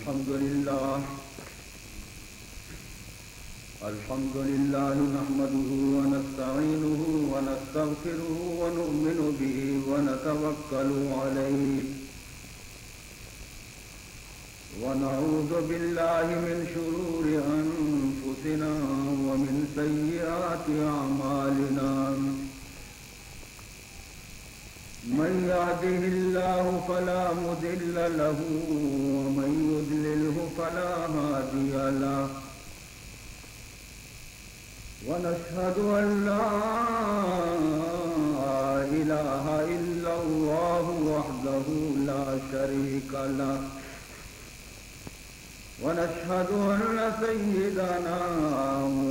الحمد لله. الحمد لله نحمده ونستعينه ونستغفره ونؤمن به ونتوكل عليه، ونعوذ بالله من شرور أنفسنا ومن سيئات أعمالنا. من يهده الله فلا مضل له، ومن يضلله فلا هادي له. ونشهد أن لا إله إلا الله وحده لا شريك له، ونشهد أن سيدنا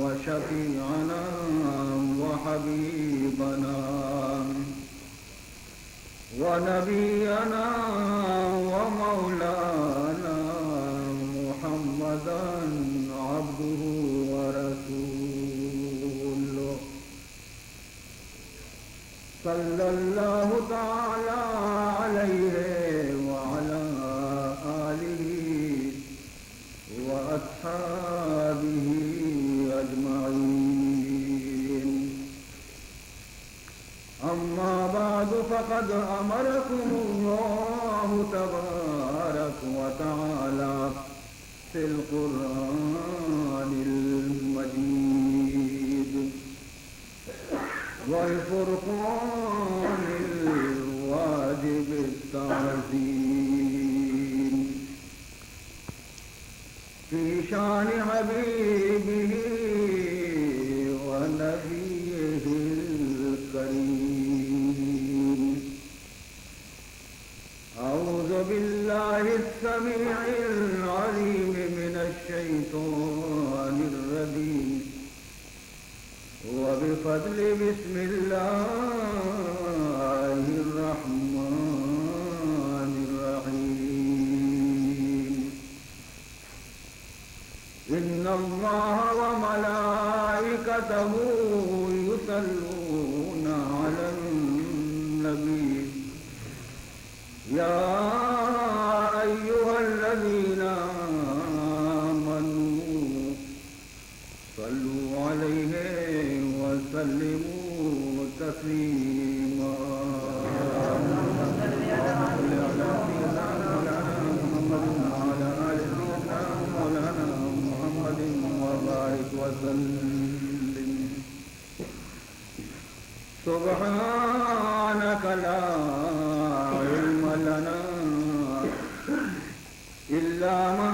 وشفيعنا وحبيبنا ونبينا ومولانا محمدا عبده ورسوله، صلى الله تعالى عليه وعلى آله وأصحابه أجمعين. أما بعد، فقد أمركم الله تبارك وتعالى في القرآن المجيد والفرقان الواجب التعظيم في شأن حبيبه ونبيه الكريم. أعوذ بالله السميع العليم من الشيطان الرجيم. وبفضل بسم الله الرحمن الرحيم. إن الله وملائكته يصلون على النبي، يا أيها الذين آمنوا صلوا عليه وسلموا تسليما. اللهم صل على سيدنا مولانا محمد وعلى آل سيدنا مولانا محمد وبارك وسلم. سبحانك لا علم لنا إلا ما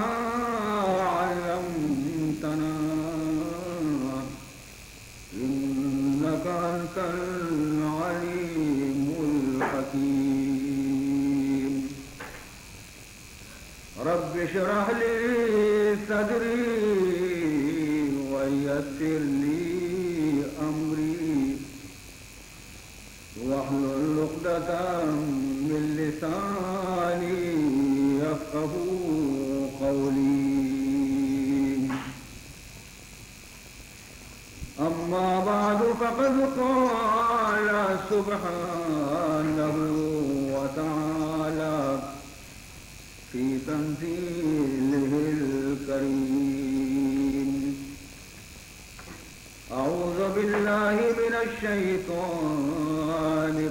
علمتنا إنك أنت العليم الحكيم. رب اشرح لي صدري ويسر لي أمري واحلل عقدة من لساني يفقهوا قولي. أما بعد، فقد قال سبحانه وتعالى في تنزيله الكريم: أعوذ بالله من الشيطان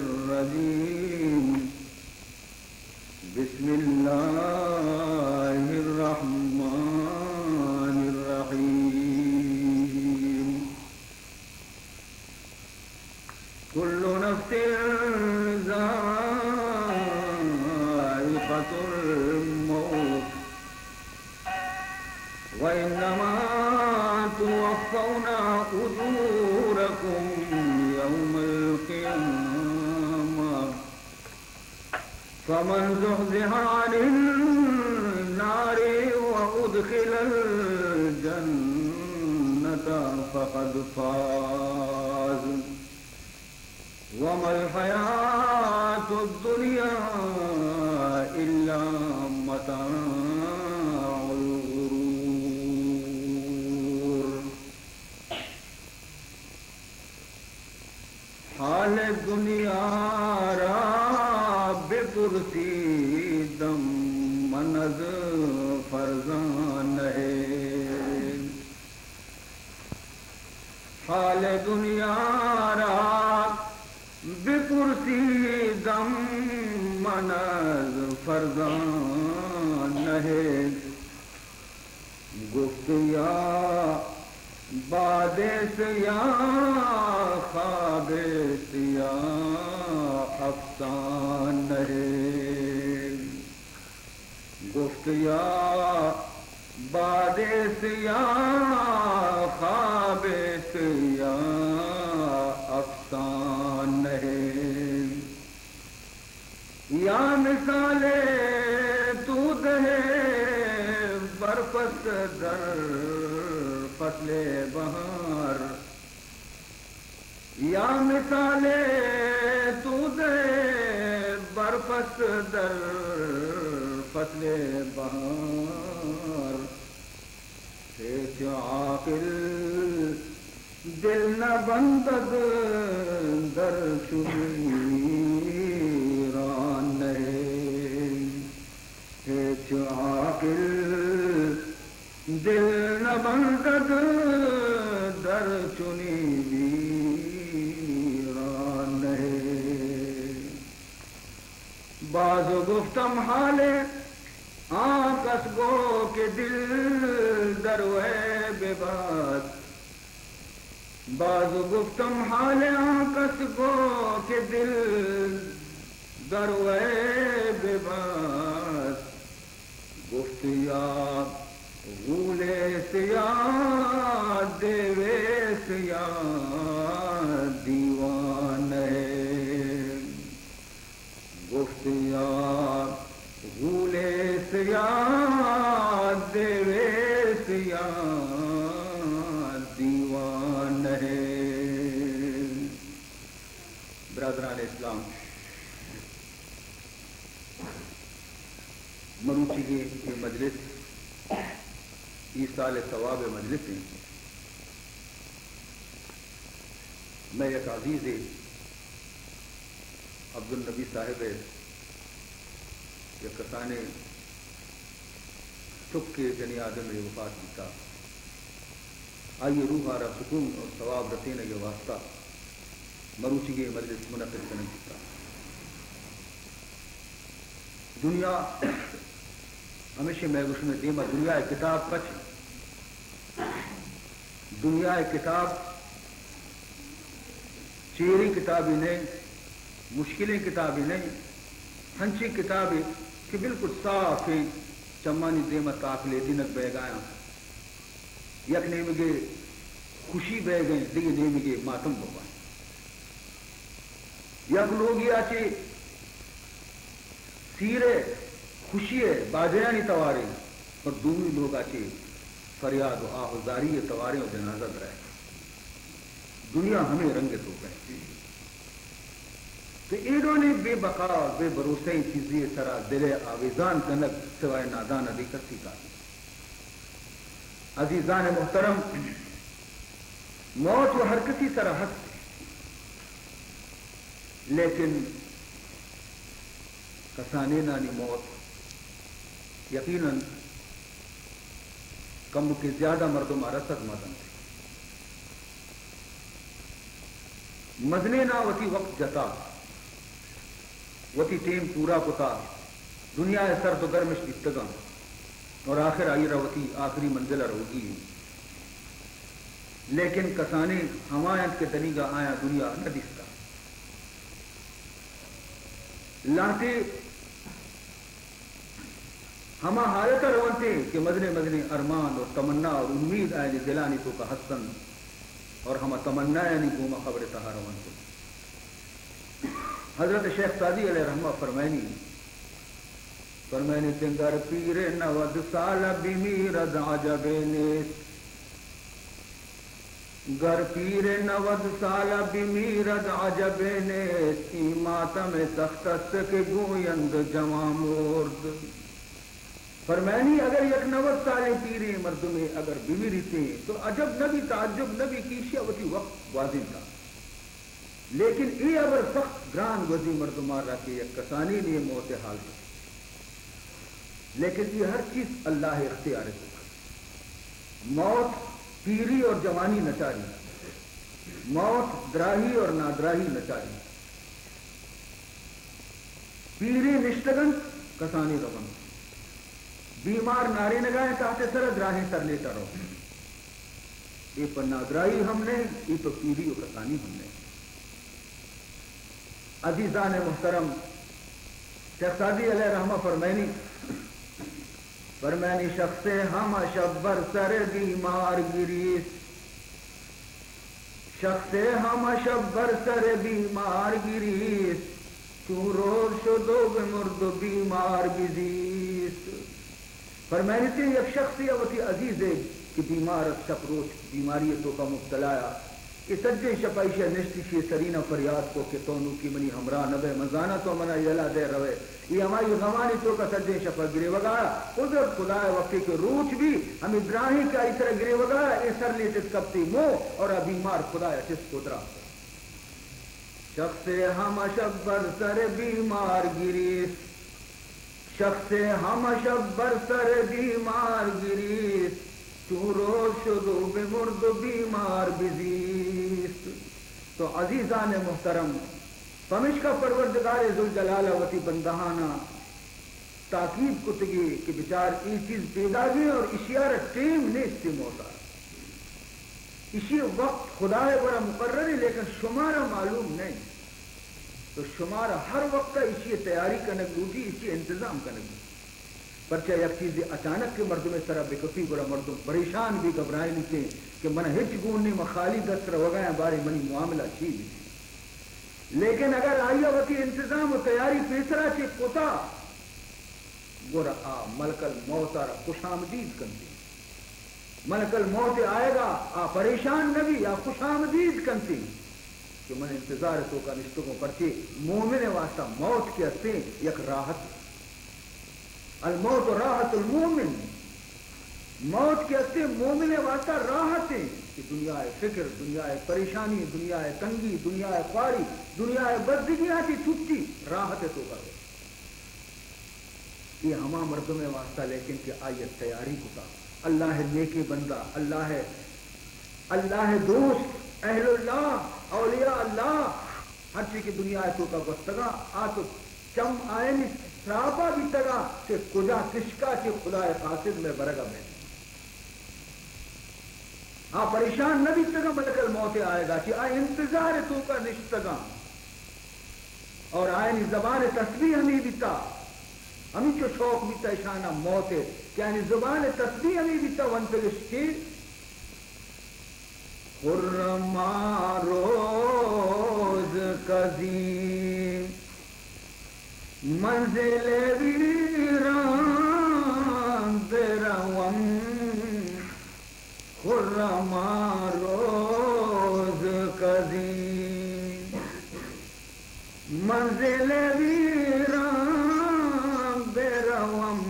الرجيم. بسم الله الرحمن الرحيم. كل نفس ذائقة الموت وإنما توفون أجوركم يوم القيامة، فمن زحزح عن النار وأدخل الجنة فقد فاز، وما الحياة الدنيا إلا متاع الغرور. حال دنیا را بپرسیدم من از فرزند زان نہ ئے۔ حال دنیا را بپرسیدم من از فرزان نہ ئے۔ گفت یا باد است یا خواب است یا افسانه. گفت یا باد است یا خواب است یا افسانه. یا مثال تو دے برف است در فصل بهار، یا مثال تو دے برف است در فصل بهار. هیچ عاقل دل نبندد در چنین ویرانه. هیچ عاقل دل نبندد در چنین ویرانه. باز گفتم حال آن کس گو که دل در وی ببست. باز گفتم حال آن کس گو که دل در وی ببست. گفت یا غول است یا دیو است یا دیوانه. گفت یا غول است یا دیو است یا دیوانه. برادران اسلام، مروچیگیں اے مجلس ایصال ثواب ءِ مجلس انت۔ مئے یک عزیزے عبدالنبی صاحب ءِ یک کسانیں چکے جنی آدمے وفات بیتا۔ آئی ءِ روح ءَ را سکون اور ثواب رسینگ ءِ واسطہ مروچیگیں مجلس منعقد کنگ بیتا۔ دنیا ہمیشہ مئے گوشم ءِ دیم ءَ دنیا ءِ کتاب پچ انت۔ دنیا ءِ کتاب چیریں کتابے نہ انت، مشکلیں کتابے نہ انت، ہنچیں کتابے کہ بالکل صاف انت، چمانی دیم ءَ تاک لیٹینگ بیگ ءَ انت۔ یک نیمگے خوشی بیگ ءَ انت، دگہ نیمگے ماتم بوگ ءَ انت۔ یک لوگے ءَ چہ سیر ءِ خوشی ءِ باجہانی تواریں اور دومی لوگ ءَ چہ فریاد و آہ و زاری ءِ تواریں و جنازہ درائے۔ دنیا ہمے رنگ ءِ توک ءَ انت کہ اے ڈولیں بے بقا، بے بھروسہ ئیں چیزے ءِ سرا دل ءِ آویزان کنگ سوائے نادان ءَ دگہ کسی کار نہ انت۔ عزیزان محترم، موت و ہر کسی سرا ہست، لیکن کسانینانی موت یقیناً کمکے زیادہ مردم ءَ رسگ مہ دنت۔ مزنیناں وتی وقت جتا، وتی ٹیم پورا کتا، دنیا ءِ سرد و گرمش دیتگاں اور آخر آئی را وتی آخری منزل ءَ روگی انت۔ لیکن کسانیں ہما انت کہ دنیگا آیاں دنیا نہ دیستا۔ لہتے ہما حالت ءَ رونت کہ مزنیں مزنیں ارمان اور تمنا اور امید آیانی دلانی توکا ہست انت اور ہما تمنایانی گوما قبر ءِ تہا رونت۔ حضرت شیخ سعدی علیہ رحمہ فرمائنی، فرمائنی کہ گر پیر نود سال بمیرد عجب نیست۔ گر پیر نود سال بمیرد عجب نیست، این ماتم سخت است که گویند جوان مرد۔ فرمائنی اگر یک نود سالیں پیریں مردمے اگر بمریتیں تو عجب نبی، تعجب نبی کہ ایشی ءَ وتی وقت گوازینتا۔ لیکن اے ہبر سخت گران گوزی مردماں را کہ یک کسانینے موت ءِ حال رسیت۔ لیکن یہ ہر چیز اللہ اختیار ہے۔ موت پیری اور جوانی نچاری، موت دراہی اور نادراہی نچاری۔ پیری نشتگنت، کسانی رونت۔ بیمار نارینگائیں تحت سر، دراہیں سر لیٹا رو۔ اے پہ نادراہی ہم نہ، اے پہ پیری و کسانی ہم نہ۔ عزیزان محترم، شیخ سعدی علیہ رحمہ فرمائنی، فرمائنی، شخص ہمہ شب بر سر بیمار گریست، شخص ہمہ شب بر سر بیمار گریست، چون روز شد و بمرد و بیمار بزیست۔ فرمائنیت، یک شخصے ء وتی عزیزے کہ بیمار ات، شپ روچ بیماری ء توکا مبتلا ء، اے سجیں شپ ایشی ء نشت، ایشی ء سریناں فریاد کو کہ تو نوکی منی ہمراہ نہ بئے، من زاناں تو منا یلہ دئے روئے۔ اے ہمائی غمانی توکا سجیں شپ ء گریوگا، قدرت خدا ء وقتے کہ روچ بی، ہمے دراہیں کہ آئی سرا گریوگا، اے سر لیٹت کپتی مو اور آ بیمار خدا ء چست کو درا۔ شخص ہمہ شب بر سر بیمار گریست، شخص ہمہ شب بر سر بیمار گریست، چون روز شد و بمرد و بیمار بزیست۔ تو عزیزان محترم، پمشکا پروردگار ذوالجلال ء وتی بندہاناں تاکید کتگی کہ بچار، اے چیز پیداگیں اور اشیار ٹیم نیست موتا۔ اشی وقت خدا ء گورا مقرر ہے، لیکن شمارا معلوم نہیں۔ تو شمارا ہر وقت اشی تیاری کنگ لوٹی، اشی انتظام کنگ لوٹی۔ پرچہ یک چیزے اچانک کہ مردم سرا بکپی، گڑا مردم پریشان بی، گھبرائینیتے کہ من ہچ گون نہیں، من خالی دست روگا ہیں، بارے منی معاملہ چی بی۔ لیکن اگر آئی وتی انتظام و تیاری پیسرا چہ کتا، گڑا آ ملک الموت ء را خوش آمدید کنتی۔ ملک الموت آئیگا آ پریشان نبی، آ خوش آمدید کنتی کہ من انتظار توکا نشتگوں، پرچے مومن واسطہ موت کہ استیں یک راحت۔ الموت راحت المومن۔ موت کہ استیں مومن واسطہ راحت ہیں کہ دنیا فکر، دنیا پریشانی، دنیا تنگی، دنیا خواری، دنیا بزگیاں چہ چھٹی، راحت توکا۔ اے ہما مردم ء واسطہ لیکن کہ آئی ء تیاری کتا۔ اللہ ء نیکیں بندہ، اللہ ء، اللہ ء دوست، اہل اللہ، اولیاء اللہ، ہرچی کہ دنیا ء توکا گوستگا، آ تو چم آیانی سراپا بیتگا کہ کجا کشکا چہ خدا ء قاصد مئے برگا بیت۔ آ پریشان نہ بیتگا ملک الموت ء آیگا چہ، آ انتظار ء توکا نشتگا۔ اور آیانی زبان تسبیح ہمے بیتا، ہمینچو شوق بیتا اشانا موت ء کہ آیانی زبان تسبیح ہمے بیتا، ونتگش کہ خرما روز کزی منزل ویران بروم۔ خرما روز کزی منزل ویران بروم،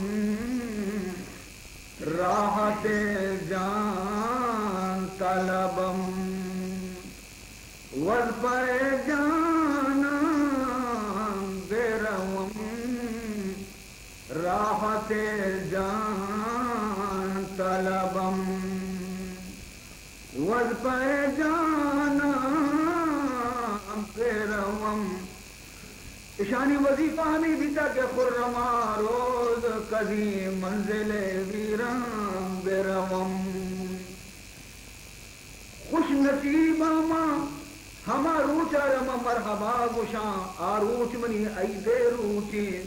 راحت جان طلبم۔ وز پہ جاناں بروم، راحت جان طلبم۔ وز پہ جاناں بروم۔ اشانی وظیفہ ہمے بیتا کہ خرما روز کزی منزل ویران بروم۔ خوش نصیباں ما ہما روچ ء را ما مرحبا گوشاں، آ روچ منی عید ء روچے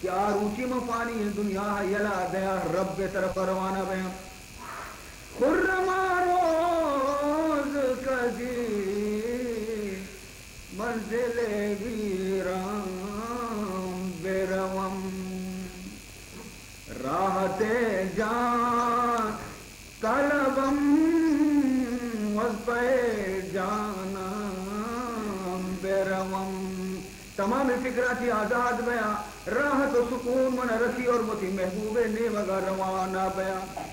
کہ آ روچی من فانی دنیا ء یلہ دیاں، رب ء طرف ء روانہ بیاں۔ خرما روز کزی منزل ویران بروم۔ راحت جان طلبم، وز پہ جاناں بروم۔ تمام فکراں چہ آزاد بیاں، راحت و سکون من رسی اور وتی محبوب نیمگا روانہ بیاں۔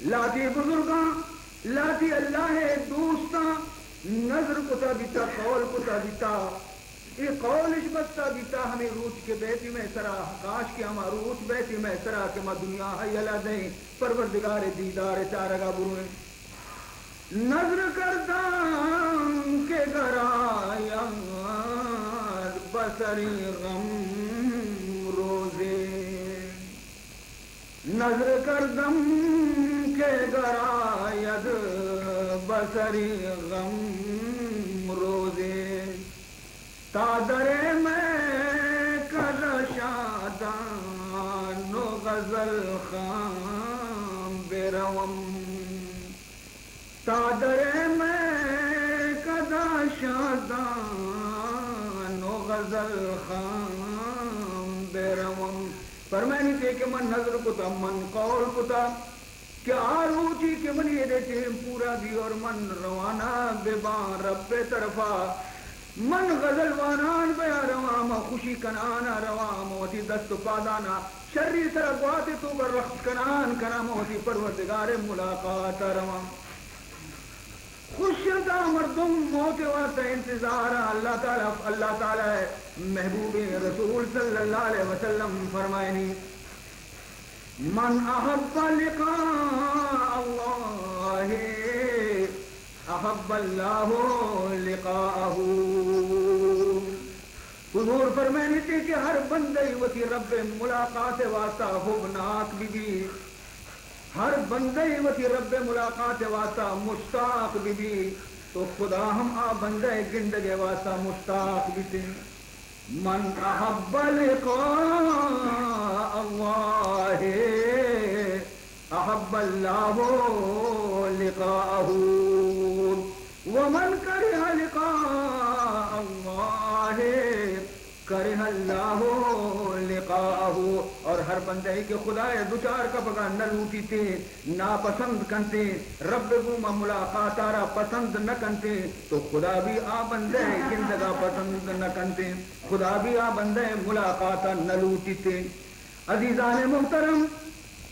لاتی بزرگاں، لاتی اللہ دوستاں نذر کتا بیتا، قول کتا بیتا۔ اے قولش بستہ بیتا ہمے روچ کہ بیتی مئے سرا، کاش کہ ہما روچ بیتی مئے سرا کہ ما دنیا ءَ یلہ دئیں، پروردگار ءِ دیدار ءِ چارگا برویں۔ نذر کردم که گر آید بصری غم روزی، نذر کردم که گر آید بصری غم روزی، تا در میکده شادان و غزل خوان بروم. تا در میکده شادان و غزل خوان بروم۔ فرمائنی تے کہ من نذر کتا، من قول کتا کہ آ روچی کہ منی ادے ٹیم پورا بی اور من روانہ بباں رب ءِ طرفا، من غزل وانان بیاں رواں، من خوشی کنان رواں، من وتی دست و پادانا شری سرا گوات توکا رخت کنان کناں، من وتی پروردگار ءِ ملاقات ءَ رواں۔ خوش انت آ مردم موت ءِ واسطہ انتظار ءَ۔ اللہ تعالی، اللہ تعالی ءِ محبوبیں رسول صلی اللہ علیہ وسلم فرمائنی، من احب لقاء اللہ احب اللہ لقاءہ۔ حضور فرمائنی تے کہ ہر بندہ وتی رب ءِ ملاقات ءِ واسطہ حبناک بہ بی، ہر بندہ وتی رب ءِ ملاقات ءِ واسطہ مشتاق بہ بی، تو خدا ہم آ بندہ ءِ گندگ ءِ واسطہ مشتاق بیتے۔ من احب لقاء اللہ احب اللہ لقاءہ ومن کرہ لقاء اللہ کرہ اللہ لقاءہ۔ اور ہر بندہ کہ خدا ءِ دچار کپگا نہ لوٹیتے، ناپسند کنتے، رب ءِ گوما ملاقات ءَ را پسند نہ کنتے، تو خدا بھی آ بندہ ءِ گندگا پسند نہ کنتے، خدا بھی آ بندہ ءِ ملاقات ءَ نہ لوٹیتے۔ عزیزان محترم،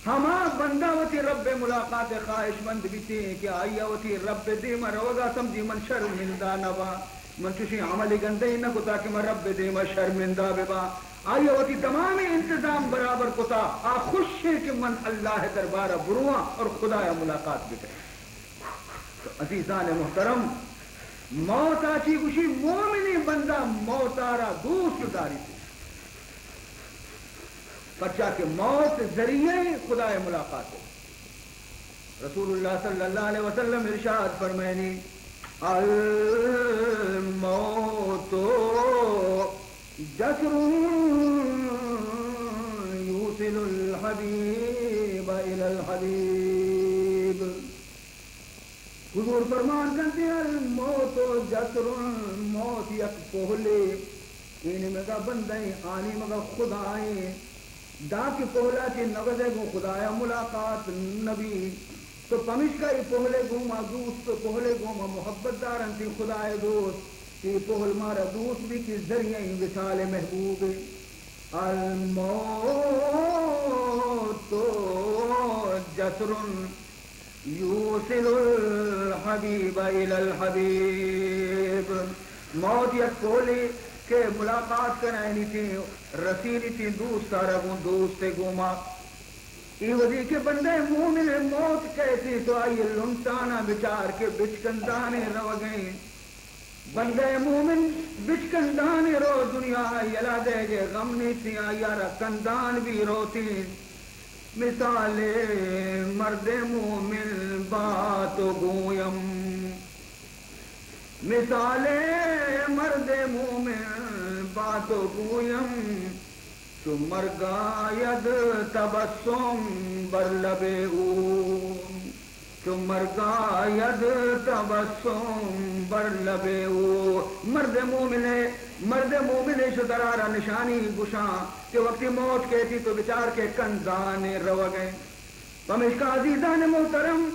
ہما بندہ وتی رب ءِ ملاقات ءِ خواہش مند بیتے کہ آئی ءَ وتی رب ءِ دیما روگا سمجھی من شرمندہ نہ باں، من چوشیں عمل گندے نہ کتا کہ من رب ءِ دیما شرمندہ بباں۔ آئی ءَ وتی تمامیں انتظام برابر کتا، آ خوش ایں کہ من اللہ ءِ دربار ءَ برواں اور خدا ءَ ملاقات بکناں۔ تو عزیزان محترم، موت ءَ چی گوشی؟ مومنیں بندہ موت ءَ را دوست داریت، پرچا کہ موت ذریعہ خدا ءِ ملاقات ایں۔ رسول اللہ صلی اللہ علیہ وسلم ارشاد فرمائنی، الموت جسر یوصل الحبیب الی الحبیب۔ حضور فرمان کنتے، الموت جسر، موت یک پہلے، اے نیمگا بندہ ایں، آ نیمگا خدا ایں۔ داں کہ پہلا چہ نگزے گوں خدایا ملاقات نبی، تو پمشکا اے پہلے گوما دوست، پہلے گوما محبت دارنتی خدائے دوست، کہ اے پہل مارا دوست بی کہ ذریعہ ایں وصال محبوب۔ الموت جسر یوصل الحبیب الی الحبیب۔ موت یک پولے کہ ملاقات کنائینیتی، رسینیتی دوست ءَ را گوں دوست ءِ گوما۔ اے وھدی کہ بندہ مومن ءِ موت کئیتی تو آئی ءِ لنٹانا بچار کہ بچکندانے روگیں۔ بندہ مومن بچکندانے رو، دنیا ءَ یلہ دئیگ ءِ غم نیستیں، آئی ءَ را کندان بی روتیں۔ مثال مرد مومن با تو گویم، مثال مرد مومن با تو گویم، چو مرگ آید تبسم بر لب او، چو مرگ آید تبسم بر لب او۔ مرد مومن ءِ، مرد مومن ءِ شترارا نشانی گشاں کہ وقتی موت کئیتی تو بچار کہ کندانے روگ ءَ۔ پمیشکا عزیزان محترم،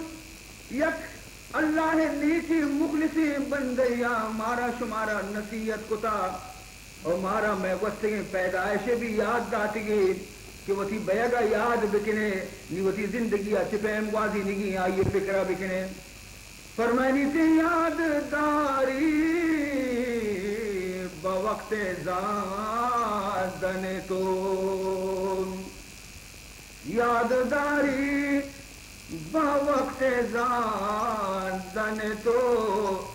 یک اللہ ءِ نیکیں مخلصیں بندے ءَ مارا شمارا نصیحت کتا۔ و مارا مئے گوستگیں پیدائش ءَ بھی یاد داتگی کہ وتی بیگ ءَ یاد بکنے، نی وتی زندگی ءَ چہ پیم گوازینگی آئی ءِ فکر ءَ بکنے۔ فرمائنی تے یاد داری بہ وقت زادن تو، یاد داری با وقت زادن تو،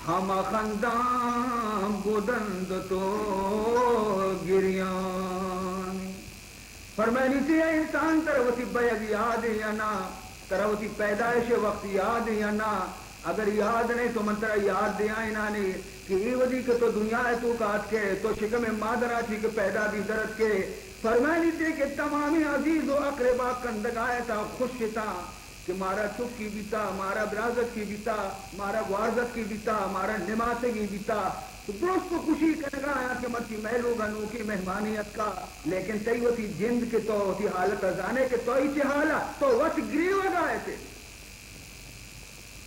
ہمہ خندان بودند تو گریان۔ فرمائنی تے اے انسان، ترا وتی بیگ یاد ایں یا نا؟ ترا وتی پیدائش ءِ وقت یاد ایں یا نا؟ اگر یاد نہ ایں تو من ترا یاد دیائینانے کہ اے وھدی کہ تو دنیا ءِ توکا اتکے، تو شکم ءِ مادرا چی کہ پیدا بی در اتکے، فرمائنی تے کہ تمامیں عزیز و اقربا کندگا اتاں، خوش اتاں۔ کہ مارا چکی بیتا، مارا برازتکی بیتا، مارا گوازتکی بیتا، مارا نماسگی بیتا، تو درست و خوشی کنگا آیاں کہ مرچی مئے لوگا نوکیں مہمانے اتکا، لیکن تئی وتی جند کہ تو وتی حالتا زانے کہ تو ای چے حالا، تو وت گریوگا ات ئے۔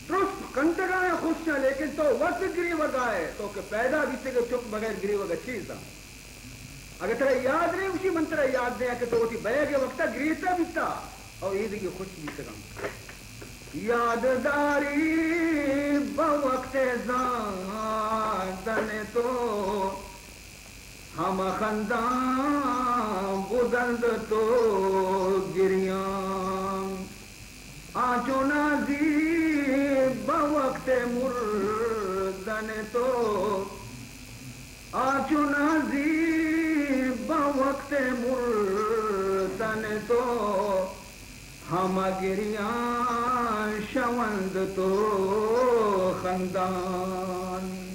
درست کندگا آیاں خوش آں، لیکن تو وت گریوگا ات ئے، تو کہ پیدا بیتگے چک بغیر گریوگا چیزا۔ اگہ ترا یاد نہ ایں، گوشی من ترا یاد دیاں کہ تو وتی بیگ ءِ وقتا گریتا بیتا، او ایدگہ خوش بیتگاں۔ یاد داری بہ وقت زادن تو، ہمہ خندان بودند تو گریان۔ آ چو نازی بہ وقت مردن تو، آ چو نازی بہ وقت مردن تو، ہمہ گریان شوند تو خندان،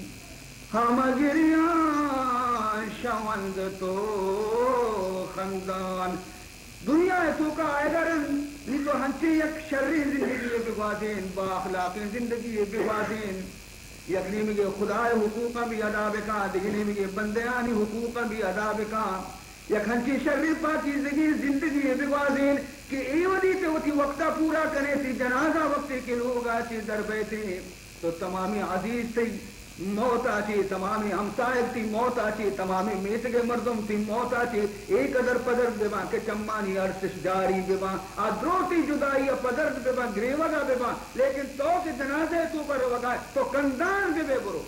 ہمہ گریان شوند تو خندان۔ دنیا ءِ توکا آئیگا رند، نی تو ہنچیں یک شریں زندگی یے بگوازین، با اخلاقیں زندگی یے بگوازین، یک نیمگے خدا ءِ حقوقاں بھی ادا بکاں، دگہ نیمگے بندیانی حقوقاں بھی ادا بکاں، یک ہنچیں شریں پاکیزگیں زندگی یے بگوازین کہ اے وھدی تئی وتی وقتا پورا کنے، تئی جنازہ وقتے کہ لوگا چے در بیتیں، تو تمامیں عزیز تئی موت ءَ چے، تمامیں ہمساہگ تئی موت ءَ چے، تمامیں میتگ ءِ مردم تئی موت ءَ چے اے قدر پدرد بہ باں کہ چمانی ارسش جاری بہ باں، آ دروتی جدائی ءَ پدرد بہ باں، گریوگ ءَ بہ باں، لیکن تو کہ جنازہ ءِ توکا روگ ءَ ئے، تو کندان بہ بئے، برو۔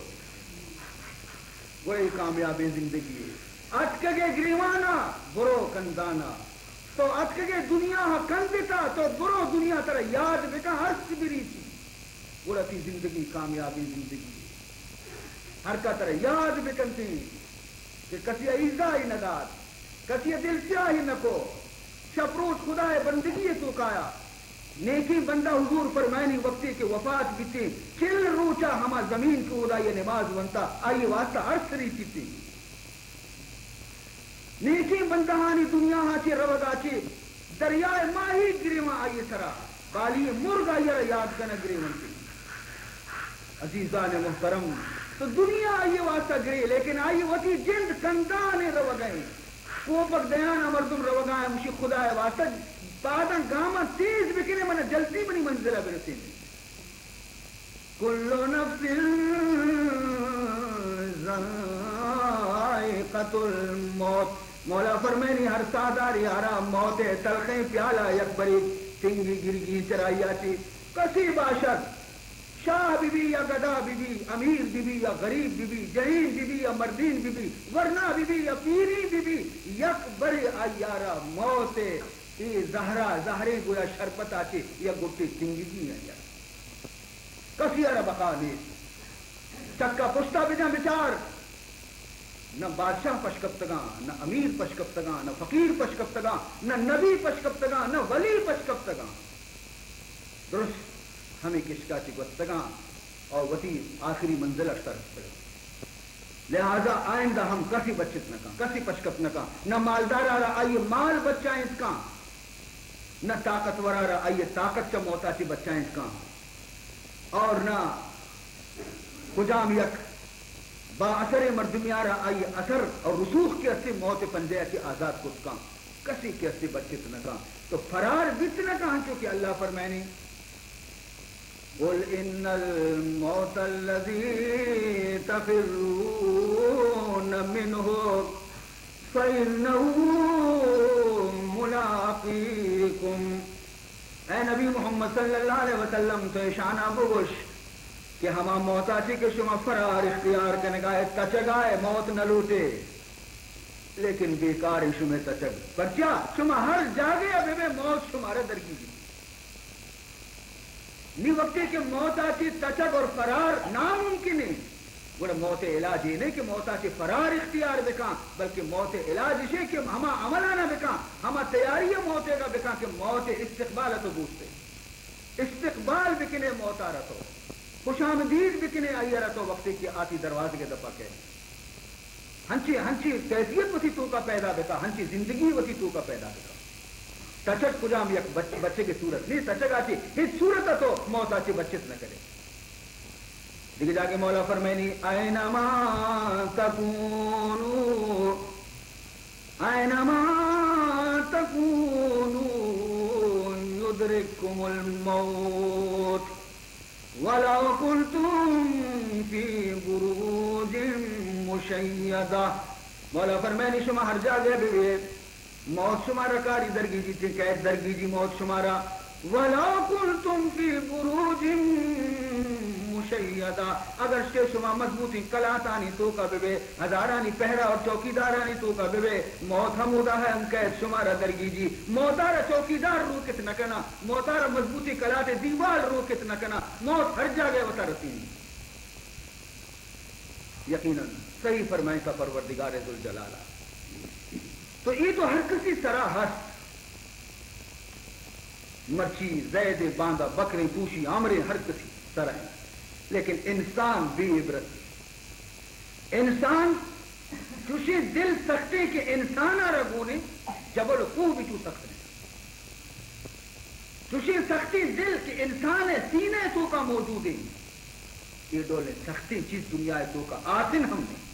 گڑا اے کامیابیں زندگی یے۔ اتکگ ئے گریوان ءَ، برو کندان ءَ۔ تو اتکگ ئے دنیا ءَ کندت ءَ، تو برو دنیا ترا یاد بکن، ارس بریچی۔ گڑا تئی زندگی کامیابیں زندگی یے۔ ہر کا ترا یاد بکنتیں کہ کسی ءَ ایزائی نہ دات، کسی ءَ دلسیاہی نہ کو، شپ روچ خدا ءِ بندگی ءِ توکایا۔ نیکیں بندہ، حضور فرمائنی، وقتے کہ وفات بیتیں، چل روچا ہما زمین کہ اودا آئی ءَ نماز ونتا، آئی ءِ واسطہ ارس ریچیتیں۔ نیکیں بندہانی دنیا ءَ چے روگ ءَ چے دریائے ماہیگ گریواں آئی ءِ سرا، بالی مرگ آئی ءَ را یاد کنگ گریونتیں۔ عزیزان محترم، تو دنیا آئی ءِ واسطہ گرے، لیکن آئی ءِ وتی جند کندان ءَ روگ ءَ ایں۔ کوپگ دیان ءَ مردم روگ ءَ ایں، گوشی خدا ءِ واسطہ پاداں گاماں تیز بکنے، من جلدی منی منزل ءَ برسینے۔ کل نفس ذائقۃ الموت۔ مولا فرمائنی، ہر ساہدارے ءَ را موت ءِ تلخیں پیالہ یک برے تنگی گرگی چرائی ءَ چے۔ کسے باشد، شاہ بہ بی یا گدا بہ بی، امیر بہ بی یا غریب بہ بی، جنین بہ بی یا مردین بہ بی، ورنا بہ بی یا پیرین بہ بی، یک برے آئی ءَ را موت ءِ اے زہر ءَ، زہریں گویا شربت ءَ چے یک گٹے تنگگی آئی ءَ را۔ کسی ءَ را بقا نیست۔ چکا پشتا بجن بچار، نہ بادشاہ پشکپتگاں، نہ امیر پشکپتگاں، نہ فقیر پشکپتگاں، نہ نبی پشکپتگاں، نہ ولی پشکپتگاں۔ درست ہمے کشکا چہ گوستگاں اور وتی آخری منزل اش سر رستگاں۔ لہذا آئندہ ہم کسی بچت نہ کن، کسی پشکپ نہ کن، نہ مالدارا را آئی مال بچائینت کن، نہ طاقتورا را آئی طاقت چہ موتا چہ بچائینت کن، اور نہ کجام یک با اثر مردمیا را آئی اثر اور رسوخ کہ استے موت پنجہ چہ آزاد کت کن، کسی کہ استے بچت نہ کن، تو فرار بیت نہ کن، ہنچو کہ اللہ فرمائنی، قل ان الموت الذي تفرون منه فإنه ملاقيكم۔ اے نبی محمد صلی اللہ علیہ وسلم، تو ایشانا بگوش کہ ہما موت ءَ چہ کہ شما فرار اختیار کنگا ئے، تچگا ئے، موت نہ لوٹے، لیکن بیکار ایں شمئے تچگ۔ پرچا؟ شما ہر جاگہ ءَ بہ بئے، موت شمارا درگیجی۔ نی وقتے کہ موت ءَ چہ تچگ اور فرار ناممکن ایں، گڑا موت ءِ علاج اے نہ کہ موت ءَ چہ فرار اختیار بکاں، بلکہ موت ءِ علاج اش ایں کہ ہما عملاناں بکاں، ہما تیاری موت ءِ گا بکاں کہ موت ءِ استقبال ءَ تو بوستے۔ استقبال بکنے موت ءَ را تو، خوش آمدید بکنے آئی ءَ را تو، وقتے کہ آ تئی دروازگ ءِ دپ ءَ کئے۔ ہنچیں، ہنچیں کیفیت وتی توکا پیدا بکا، ہنچیں زندگی وتی توکا پیدا بکا۔ تچگ کجام یک بچ-، بچگ ءِ صورت نیں، تچگ ءَ چہ ہچ صورت ءَ تو موت ءَ چہ بچت نہ کنے۔ دگہ جاگہ مولا فرمائنی، اینما تکونوا، اینما تکونوا یدرککم الموت ولو کنتم فی بروج مشیدہ۔ مولا فرمائنی، شما ہر جاگہ بہ بئے، موت شمارا کاری درگیجی، چہ کئیت درگیجی موت شمارا۔ ولو کنتم فی بروج مشیدہ، اگرچہ شما مضبوطیں کلاتانی توکا بہ بئے، ہزارانی پہرہ اور چوکیدارانی توکا بہ بئے، موت ہمودا ہم کئیت شمارا درگیجی۔ موت ءَ را چوکیدار روکت نہ کناں، موت ءَ را مضبوطیں کلاتے دیوال روکت نہ کناں، موت ہر جاگہ وتا رسینی۔ یقیناً صحیح فرمائینتا پروردگار ذوالجلال ءَ۔ تو اے تو ہر کسی سرا ہست۔ مرچی زید ایں، باندا بکریں، پوشی آمریں، ہر کسی سرا ایں۔ لیکن انسان بے عبرت ایں۔ انسان چوشیں دل سختیں کہ انسان ءَ را گون ایں، جبل و کوہ بھی چو سخت نہ ایں۔ چوشیں سختیں دل کہ انسان ءِ سینہ ءِ توکا موجود ایں، اے ڈولیں سختیں چیز دنیا ءِ توکا آسن ہم نہ ایں۔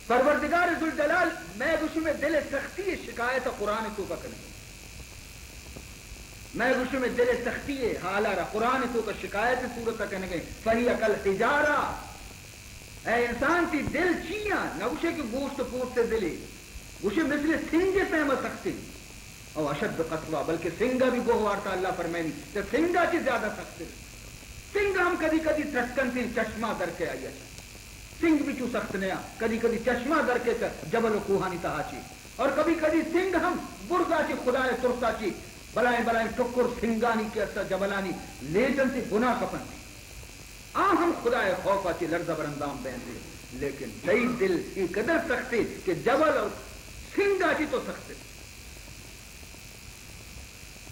پروردگار ذوالجلال مئے گو شمئے دل ءِ سختی ءِ شکایت ءَ قرآن ءِ توکا کنگ ءَ۔ مئے گو شمئے دل ءِ سختی ءِ حال ءَ را قرآن ءِ توکا شکایت ءِ صورت ءَ کنگ ءَ۔ فہی کالحجارہ۔ اے انسان، تئی دل چی آں؟ نہ گوشے کہ گوشت و پوست ءِ دلے، گوشے مثل سنگ ءِ پیما سخت ایں۔ او اشد قسوہ، بلکہ سنگ ءَ بھی گوہ وارتا۔ اللہ فرمائنی، چہ سنگ ءَ چہ زیادہ سخت ایں۔ سنگ ہم کدی کدی ترسکنت ایں، چشمہ در کئے آئی ءَ چہ۔ سنگ بھی چو سخت نیا، کدی کدی چشمہ در کئے چہ جبل و کوہانی تہا چہ۔ اور کبھی کدی سنگ ہم برزا چہ خدا ءِ ترسا چہ بلائیں بلائیں ٹکر سنگانی کہ اسا جبلانی لیٹنت، گناہ کپنت۔ آ ہم خدا ءِ خوف ءَ چہ لرزہ براندام بینت، لیکن تئی دل اے قدر سخت ایں کہ جبل اور سنگ ءَ چہ تو سخت ایں۔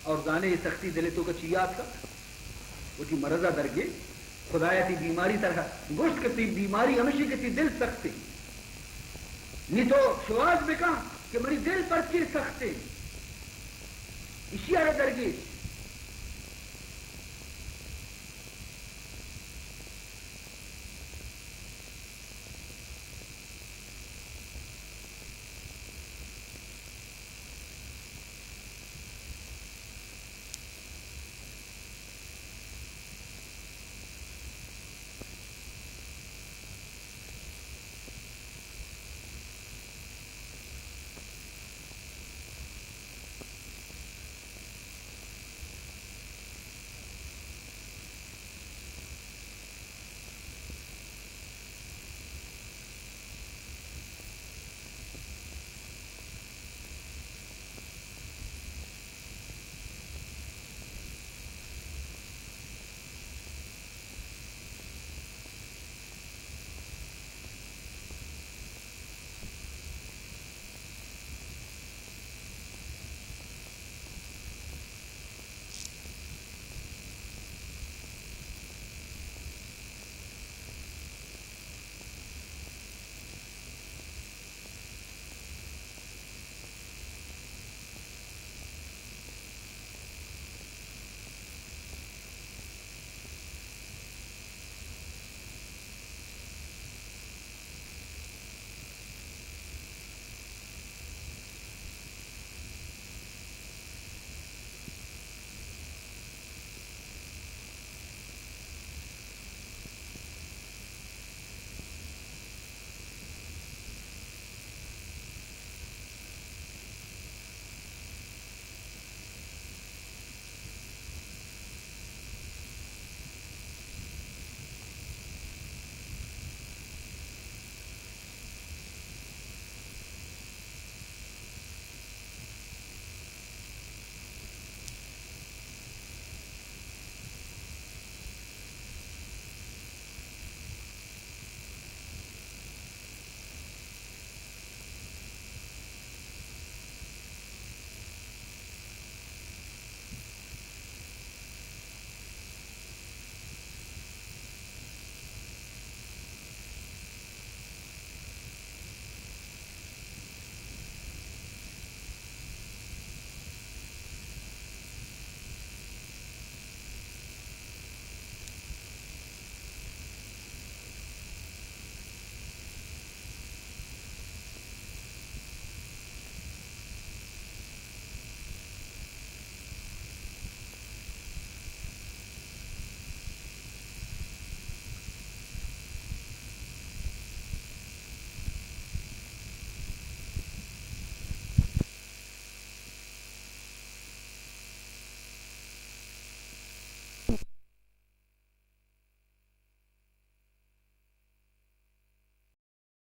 اور زانے اے سختی دل ءِ توکا چیا اتکا؟ وتی مرض ءَ درگیج۔ خدایا تئی بیماری ترا گوشت کہ تئی بیماری ہمیش ایں کہ تئی دل سخت ایں۔ نی تو شواز بکن کہ منی دل پرچے سخت ایں۔ ایشی ءَ را درگیج۔